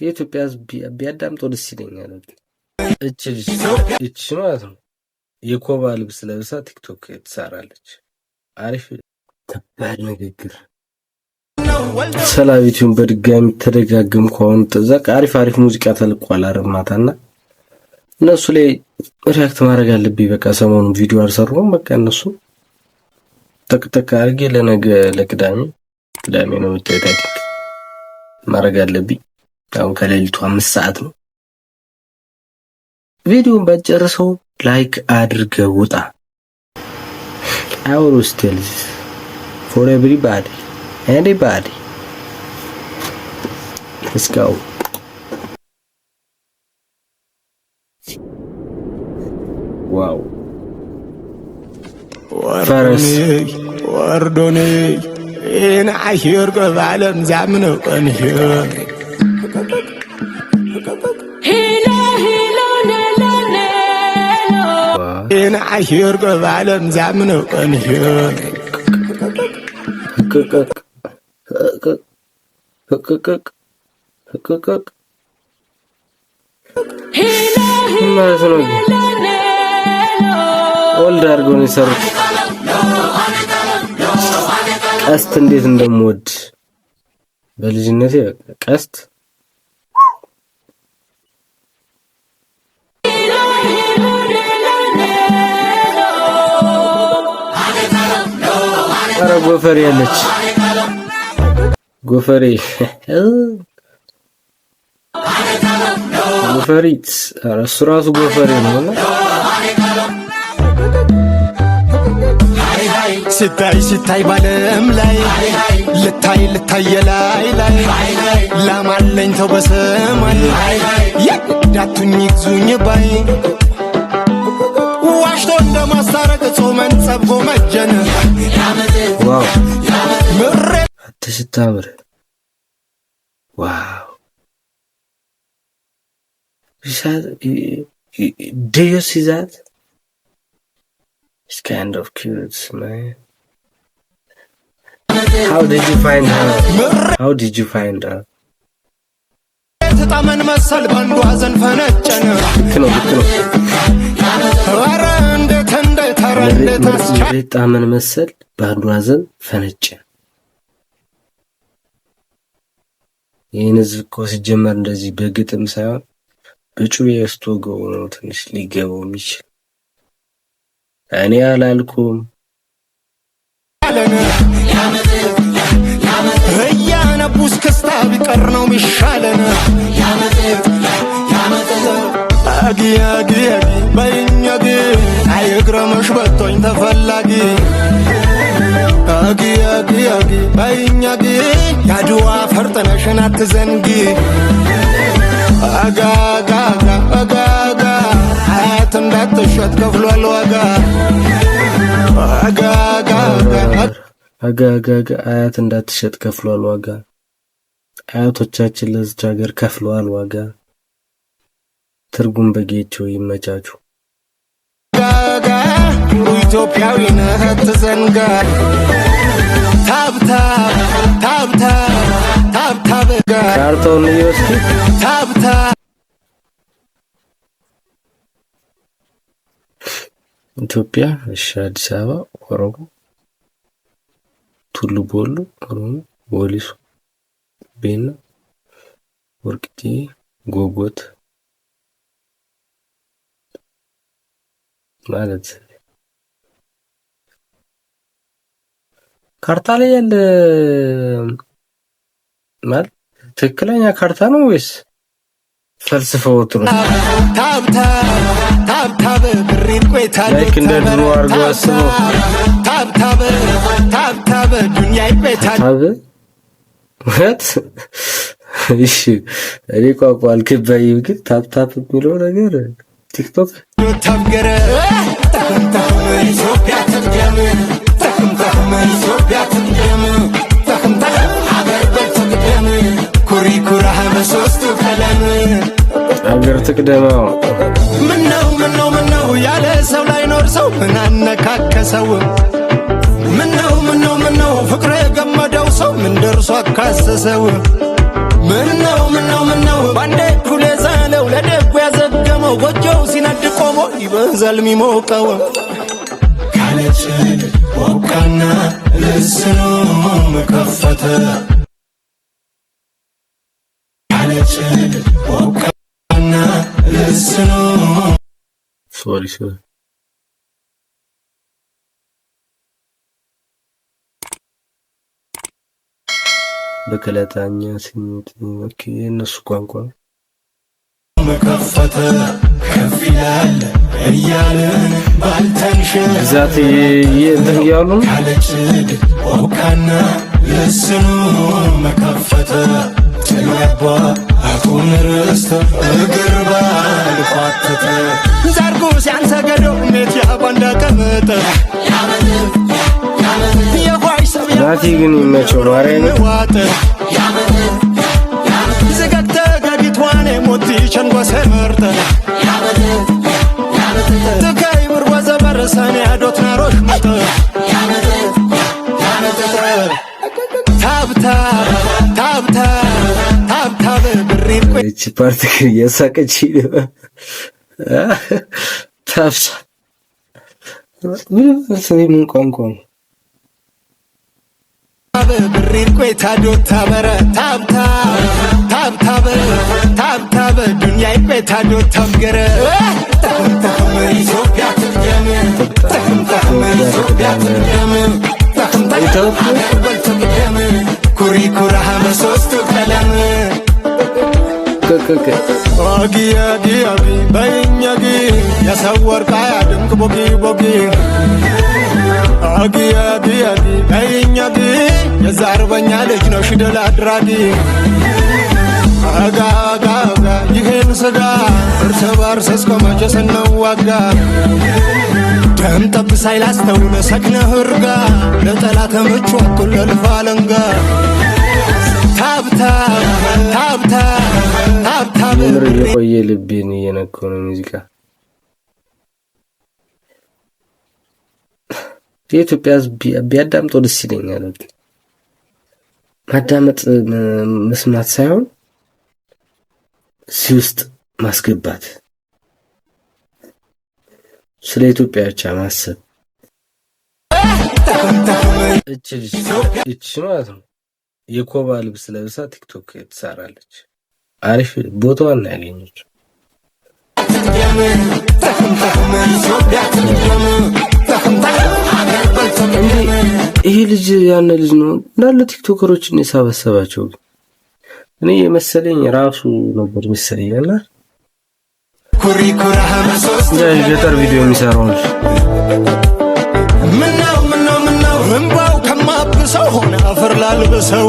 የኢትዮጵያ ሕዝብ ቢያዳምጠው ደስ ይለኛል። እች ልጅ እች ማለት ነው የኮባ ልብስ ለብሳ ቲክቶክ ትሰራለች። አሪፍ ከባድ ንግግር። ሰላቢቱን በድጋሚ ተደጋግም ከሆኑ ተዛቅ አሪፍ አሪፍ ሙዚቃ ተልቋል። ዓርብ ማታና እነሱ ላይ react ማድረግ አለብኝ። በቃ ሰሞኑን ቪዲዮ አልሰራሁም። በቃ እነሱ ጠቅጠቅ አድርጌ ለነገ ለቅዳሜ፣ ቅዳሜ ነው የምታዩት፣ I think ማድረግ አለብኝ። አሁን ከሌሊቱ 5 ሰዓት ነው። ቪዲዮን ባጨርሰው like አድርገህ ውጣ። I always tell this for everybody, anybody. Let's go. Wow, ፈረስ። ወርዶኔ ንዓሽር ባለም ዛምነ ቀንሕ። ንዓሽር ባለም ዛምነ ቀንሕ። ህቅቅቅ ህቅቅቅ ህቅቅቅ ማለት ነው። Old አድርገው ነው የሰሩት። ቀስት እንዴት እንደምወድ በልጅነቴ በቃ ቀስት። ኧረ ጎፈሬ ያለች ጎፈሬ ጎፈሪት፣ ኧረ እሱ ራሱ ጎፈሬ ነው እና ሲታይ ሲታይ ባለም ላይ ልታይ ልታይ የላይ ላይ ላማለኝ ተው በሰማይ የዳቱኝ ይግዙኝ ባይ ዋሽቶ እንደማስታረቅ ጾመን ጸብጎ መጀን። Wow፣ አንተ ስታምር! Wow, do you see that? It's kind of cute, man. How did you find her? How did you find her? ተጣመን መሰል ባንዱ ሐዘን ፈነጨን። ልክ ነው፣ ልክ ነው። ኧረ እንዴት እንዴት ኧረ እንዴት አስቻ ምሬት ጣመን መሰል በአንዱ ሐዘን ፈነጨን። ይህን ህዝብ እኮ ሲጀመር እንደዚህ በግጥም ሳይሆን በጩቤ ስትወገው ነው ትንሽ ሊገባው የሚችል። እኔ አላልኩም። አለን እያነቡ እስክስታ ቢቀር ነው ሚሻለን። አጊ አጊ አጊ በይኝ አጊ አይግረምሽ በቶኝ ተፈላጊ አጊ አጊ አጊ በይኝ አጊ የአድዋ ፈርጥነሽን አትዘንጊ። አጋ አጋ አጋ አጋ አጋ አያት እንዳትሸጥ ከፍሏል ዋጋ አጋ አጋ አጋ። አጋ አጋ አጋ አያት እንዳትሸጥ ከፍሏል ዋጋ። አያቶቻችን ለዚች ሀገር ከፍለዋል ዋጋ። ትርጉም በጌቸው ይመቻቹ። ጋጋ ኢትዮጵያዊ ነህ አትዘንጋ። ታብታብ ታብታብ ታብታብ ጋ ካርታውን እየወስዱ ታብታብ ኢትዮጵያ፣ እሺ፣ አዲስ አበባ፣ ኦሮሞ፣ ቱሉ ቦሉ፣ ኦሮሞ፣ ወሊሶ፣ ቤና፣ ወርቅጤ፣ ጎጎት ማለት ካርታ ላይ ያለ ማለት ትክክለኛ ካርታ ነው ወይስ ፈልስፈውት ነው? ታብታብ ታብታብ ብሪን ቆይታ Like እንደ ድሮ አድርገው አስበው። ታብታብ ታብታብ ዱንያ ይቆይታ። ታብ what? እሺ፣ እኔ ቋንቋ አልገባኝም፣ ግን tap tap የሚለው ነገር ቲክቶክ ተብገረ ተክም ተክም ኢትዮጵያ ትቅደም ተክም ተክም ኢትዮጵያ ትቅደም ተክም ተክም ሀገር በትቅደም ኩሪ ኩራህ በሶስቱ ቀለም። ሀገር ትቅደመው። ምነው ምነው ምነው ያለ ሰው ላይኖር ሰው ምን አነካከሰው? ምነው ምነው ምነው ፍቅር የገመደው ሰው ምን ደርሶ አካሰሰው? ምነው ምነው ምነው ባንዴ እኩል የዛለው ለደጉ ያዘገመው ጎጆው ሲነድ ቆሞ ይበዛል ሚሞቀው ካለጭድ ወቃና ልስኑም ከፈተ ካለጭድ ወቃና ልስኑም Sorry, sorry. በከለታኛ ስሜት okay፣ የእነሱ ቋንቋ ነው። ከፈተ ከፍ ይላል እያልን ባልተንሸ ግዛት እንትን እያሉ ነው። ካለጭድ ወቃና ልስኑም ከፈተ ጥሎ ያባ አቱን ርስተ እግር ባልኳተተ ዛርጉ ሲያንሰገደው ሜት ያባንዳ ቀመጠ የኳይ ሰብ ናቲ ግን ይመቸው ማርያምን። ዋጠ ዝገግተ ገጊትዋኔ ሞቲ ቸንጎሴ መርጠ ትከይ ብር ወዘበር ሰኔ አዶት ናሮሽ መጠ ታብታብ ታብታብ ታብታብ ብሪ እቺ part ግን እያሳቀች ነው። ታፍሳ ምንም ምን ቋንቋ ነው? ብሪ ቆይታ ዶታ በረ ታብታብ ታብታብ ታብታብ ዱንያ ቆይታ ዶታም ገረ ተኽም ተኽም ኢትዮጵያ ትቅደም ተኽም ተኽም ኢትዮጵያ ትቅደም ተኽም ተኽም ሀገር በል ትቅደም ኩሪ ኩራህ በሶስቱ ቀለም ቆይ ቆይ አጊ አጊ አጊ በይኝ አጊ የሰው ወርቅ አያድምቅ ቦጊ ቦጊ አጊ አጊ አጊ በይኝ አጊ የዛ አርበኛ ልጅ ነው ሽደል አድራጊ አጋ አጋ አጋ ይሄን ስጋ እርስ በርስ እስከ መቼ ስንዋጋ ደም ጠብ ሳይላስተውል ሰክነህ እርጋ ለጠላት ምቹ አትሁን ለልፋ አለንጋ ታብታብ ታብታብ ታብታብ የምር የቆየ ልቤን እየነካው ነው ሙዚቃ። የኢትዮጵያ ሕዝብ ቢያዳምጠው ደስ ይለኛል። ማዳመጥ መስማት ሳይሆን እዚህ ውስጥ ማስገባት፣ ስለ ኢትዮጵያ ብቻ ማሰብ። እች ልጅ እች ማለት ነው የኮባ ልብስ ለብሳ ቲክቶክ ትሰራለች። አሪፍ ቦታዋን ነው ያገኘችው። ይሄ ልጅ ያነ ልጅ ነው እንዳለ ቲክቶከሮችን የሰበሰባቸው። እኔ የመሰለኝ ራሱ ነበር መሰለኝ እና ገጠር ቪዲዮ የሚሰራው ልጅ ምነው ምነው ምነው እንባው ከማብሰው ሆነ አፈር ላልብሰው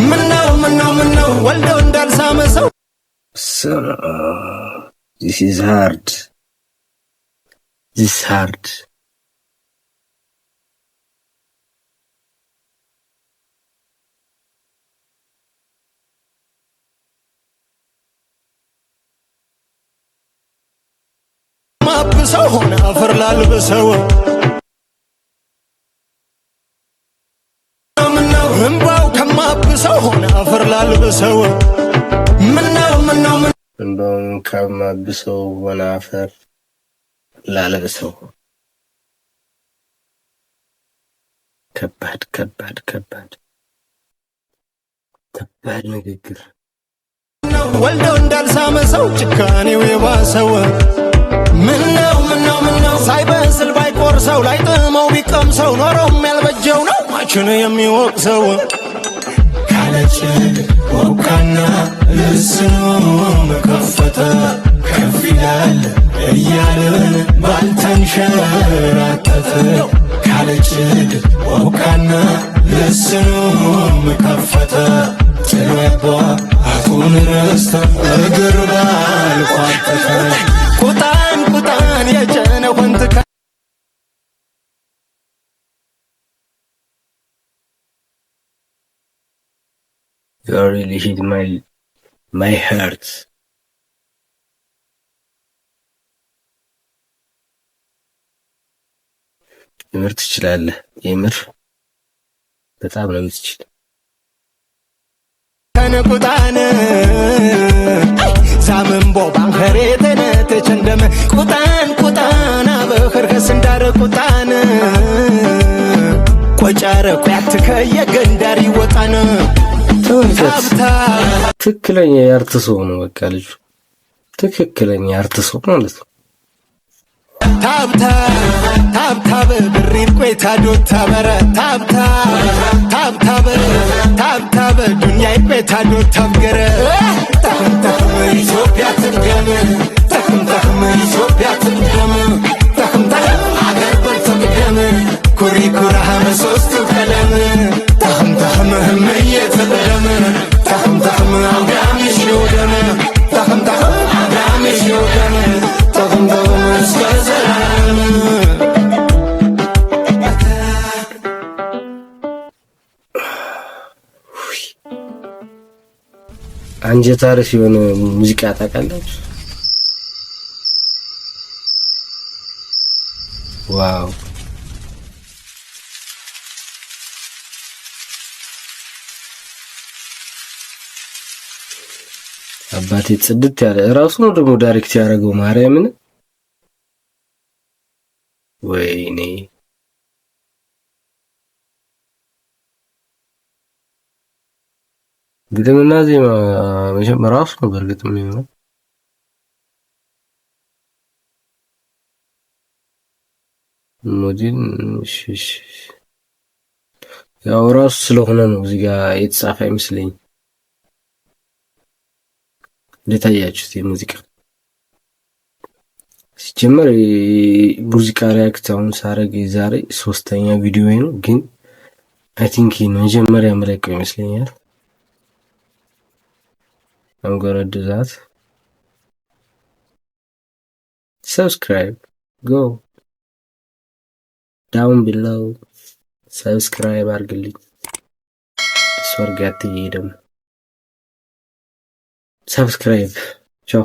ምነው ምነው ምነው ወልደው እንዳልሳመ ሰው This is hard, this hard. ማብሰው ሆነ አፈር ላልብሰው ምነው እንባው ከማብሰው ሆነ አፈር ላልብሰው ምነው ምነው እንባውን ከማብሰው ሆነ አፈር ላለብሰው። ከባድ ከባድ ከባድ ከባድ ንግግር። ወልደው እንዳልሳመ ሰው ጭካኔው የባሰው ምነው ምነው ምነው ሳይበስል ባይቆርሰው ላይጥመው ቢቀምሰው ኖሮም ያልበጀው ነው ማችን የሚወቅሰው ካለጭድ ወቃና ልስኑም ከፈተ ከፍ ይላል እያልን ባልተንሸራተተ ካለጭድ ወቃና ልስኑም ከፈተ ጥሎ ያባ አፉን ረስተ እግር ባልኳተተ ቁጣን ቁጣን የጨነ ወንት You really hit my heart. የምር ትችላለህ። የምር በጣም ነው የምትችል። ቁጣን ቁጣን ዛምንቦ ባንኸሬተነ ተቸንደመ ቁጣን ቁጣን አበኸርከስ እንዳረ ቁጣን ቆጫረ ኩያትከየ ገንዳር ይወጣን። ተመልከት፣ ትክክለኛ የ art ሰው ነው። በቃ ልጁ ትክክለኛ የ art ሰው ማለት ነው። ታብታ ታብታብ ብሪር ቆይታ ዶታ በረ ታብታ ታብታብ ታብታብ ዱንያ ቆይታ ዶታ ገረ ተኽም ተኽም ኢትዮጵያ ትቅደም ተኽም ተኽም ኢትዮጵያ ትቅደም ተኽም ተኽም አገር በልተቅደም ኩሪ ኩራሃም ሶስቱ ቀለም ተኽም ተኽም ህምየ ትቅደም ተኽም ተኽም አውዳምሽ ይውደም ተኽም ተኽም አውዳምሽ ይውደም ተኽም ተኽም እስከ ዘላለም። አንጀት አርስ የሆነ ሙዚቃ ታውቃላችሁ? Wow፣ አባቴ ጽድት ያለ እራሱ ነው ደግሞ direct ያደረገው። ማርያምን፣ ወይኔ፣ ግጥምና ዜማ መቼም ራሱ ነው በእርግጥ የሚሆነው። ሞዲን ያው ራሱ ስለሆነ ነው እዚህ ጋር የተጻፈ አይመስለኝም። እንዴት አያችሁት? የሙዚቃ ሲጀመር ሙዚቃ react አሁን ሳረግ የዛሬ ሶስተኛ ቪዲዮ ነው፣ ግን I think መጀመሪያ የምለቀው ይመስለኛል። I'm gonna do that. Subscribe. Go down below. Subscribe አድርግልኝ። እሱ አድርጋት ደግሞ subscribe። ቻው።